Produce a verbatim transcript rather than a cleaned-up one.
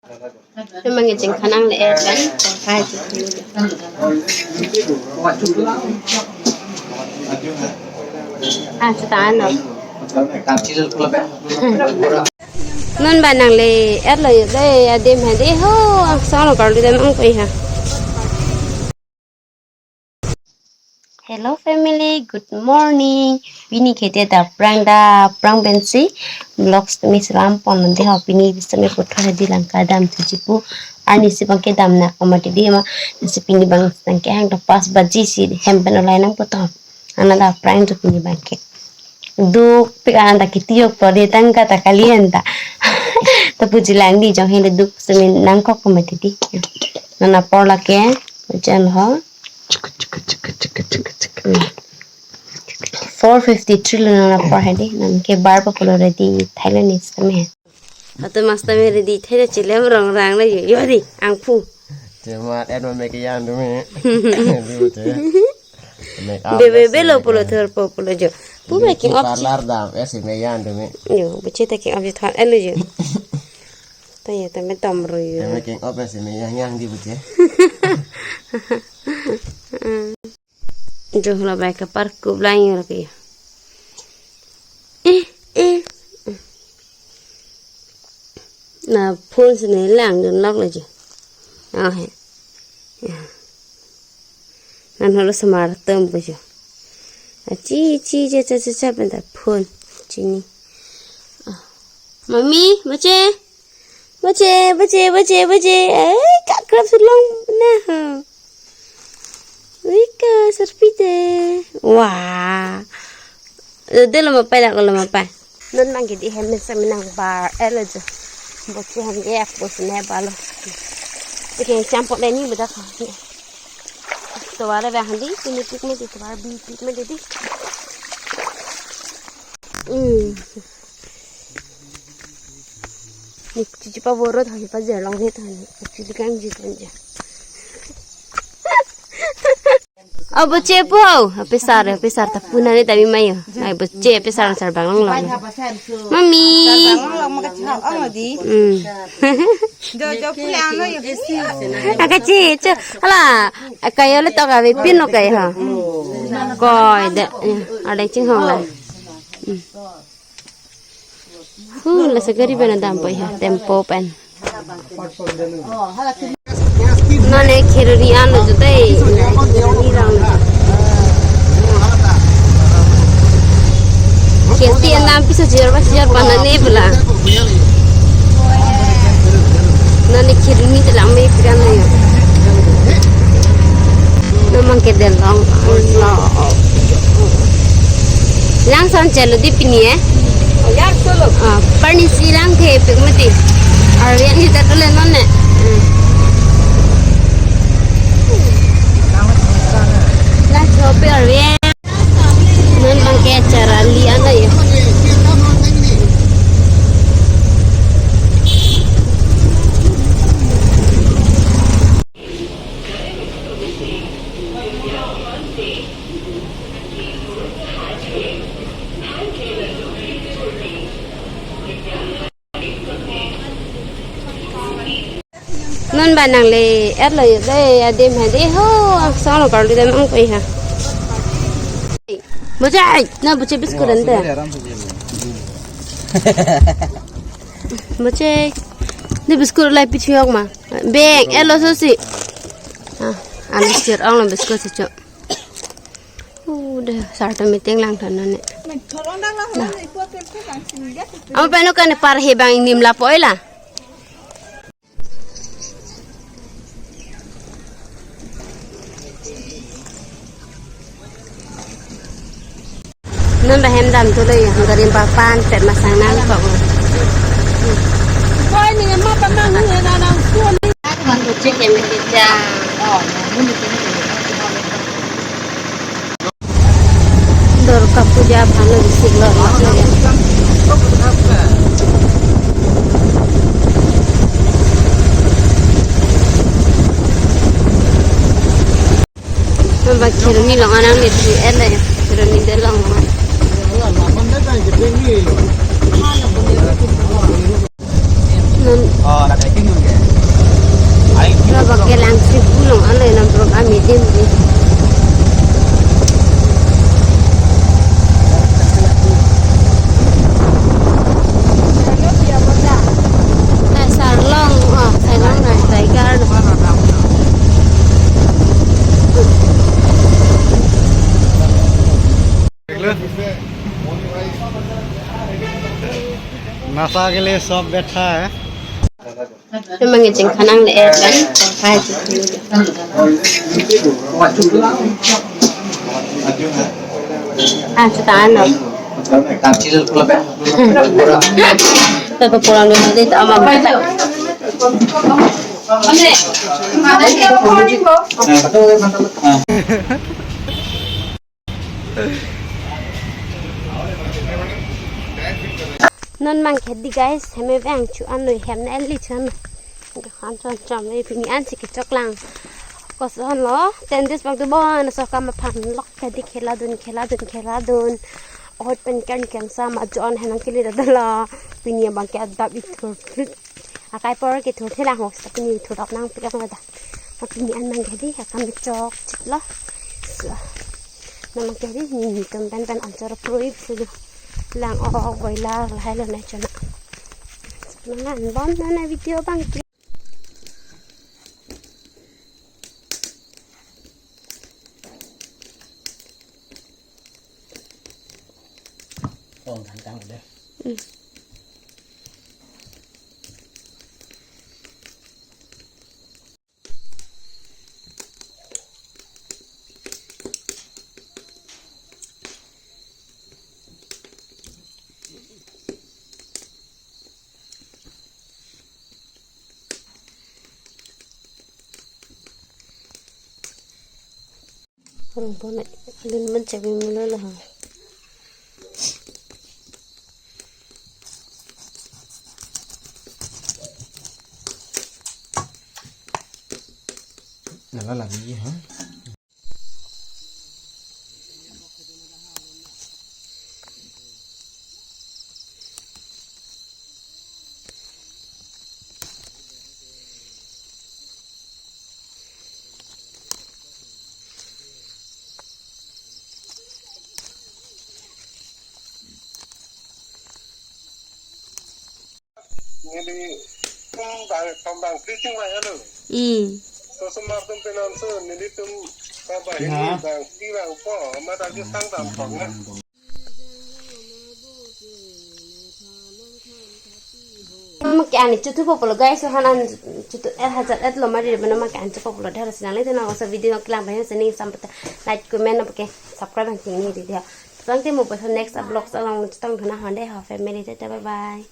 Memang ngejeng kanang le er kan. Hai, hai. Ah, seta ano. Non ba nang le er lo yo dei, adim ha dei ho, angsong lo karlu dam ang koi ha. Hello family, good morning. Pini kete ta phrang da phrang pensi vlogs tumi selam pon nonde ho. Pini bisa me puthot hedi langka dam thuji pu. Arnisi bang ke dam nak mati dei ma. Nisi pini bang nang kehang to pas baji si hem pen olai nang poto. Ana da phrang tu pini bang ke. Duk pik ana da kiti yok to dei tangka ta kali anta. Ta puji lang dei jong hele duk semin nangkok mati dei. Nana por lake jan ho. Four fifty-three lo nang apor hedi, nang ke bar pa pulo ready Thailand is tame. Ato mas tame ready Thailand chilem rong rang na yo, yo di, angphu. Chemat et ma mek yang dumi. Di bote. Make up bebe belo pulo thor po pulo jo. Pu beauty making up chi. Parlor dam, eh, si mek yang dumi. Yo, boche ta king up ji thon elo jo. Ta ya, ta me tom ru yo. Te making up, eh, si mek yang yang di boche. Jo la bai ka park ku blang yo ke. Eh, eh. Na phone si ne lang dun lok le jo. Ah, he. Ya. Nan holo samar tem pu jo. A chi, chi, cha, cha, cha, cha, penta phone. Chini. Ah. Mami, boche. Boche, boche, boche, boche. Ai, kakrap sulong na ha. Ui, ka sarpi de. Wah. Dei lo mapai, dak lo mapai. Non bang ke dei hem mesen menang bar, eh, lo jo. Boche hem ye, bos ne balo. Oke, campur deh ni bedak. Tovar bang handi, pini pik me dei, tovar bi pik me dei dei. Hmm. Ni chichi pa boro tha pa jer long ni tha ni. Chili kan ji kan ja. Oh, boche po. Pesar, pesar ta puna ni tami mayo. Ai boche pesar sar bang long long. Mami. Hmm. Jo, jo, pulang lo yo. Aka chi, cho. Ala, kayo le to ka be pin lo kai ha. Koi de, ada chinghong la. Hmm. Hu, la sa gari pen dam poi ha, tempo pen. Nane kheroni an lo jutai. Kheroni an dam piso jer ba jer pa nane bela. Nane kheroni te lang me piran na yo. Namang ke den long lo. Lang son chelo di pini eh. Yang solo. Ah, parni si lang ke pik mati. Arvian ni ta tule non ne. Hmm. Lang chopi Arvian. Non bang ke charli an na yo. Non ba nang le er lo yo dei, adim ha dei ho, angsong lo karlu dam ang koi ha. Boche, na boche biscuit ante. Boche, ni biscuit lai pithiok ma. Beng, er lo so si. Ah, an biscuit ong lo biscuit si cho. Udah, sarta meeting lang than nane. Ama penu kan parhe bang ingnim lapu oi la. Non ba hem dam tu lo ya, garim papan pet masang nangkok. Boy, ni ma pa mang ni na nang suan. Kan ko cek ya, me cek ya. Oh, ni ni ni. Durga Puja aphan lo bisik lo. Ba kheroni long anang ni tu ele, kheroni de long. Non. Oh, la dai king ke. भाषा के लिए सब बैठा है। Memang ngeceng kanang le, eh, kan? Hai, ah, setan lo. Tapi pulang dulu deh, tak mau. Non mang ke di guys, hem me vang chu an lui hem na li chan. Khan chon chon le pini an si kechok lang. Koson lo, ten days bak du bon, so kam aphan lok ke di khela dun, khela dun, khela dun. Ot pen kan kan sa ma jon hen ang kili da la. Pini abang ke adap ithur. Akai por ke thur thelang ho, sa pini thur dap nang pek ang da. Ma pini an mang ke di, akam chok chit lo. So. Non mang ke di, ni ni tum pen pen an chor prui prui. Lang o o boila, lahai lo na chona. Non an bom na na video bang ke. Ong than kang deh. Hmm. Rong pon na, alun man chebi mulo lo ha. Lala lagi ha. Neli tum bang, tum bang preaching bang hello. Hmm. So sumar tum penam so neli tum bang bang Ya. Ini bang di bang po, amat aja sang dampang na. Mama ke ani chutu po polo guys, so hanan chutu et hajar et lo mari bana mama ke ani chutu po polo dara sinang le tena so video kelang bang sini sampai like comment apa ke subscribe ang tingni di dia. Tang te mo pa next vlog along chutang thana hande ha family tata bye bye.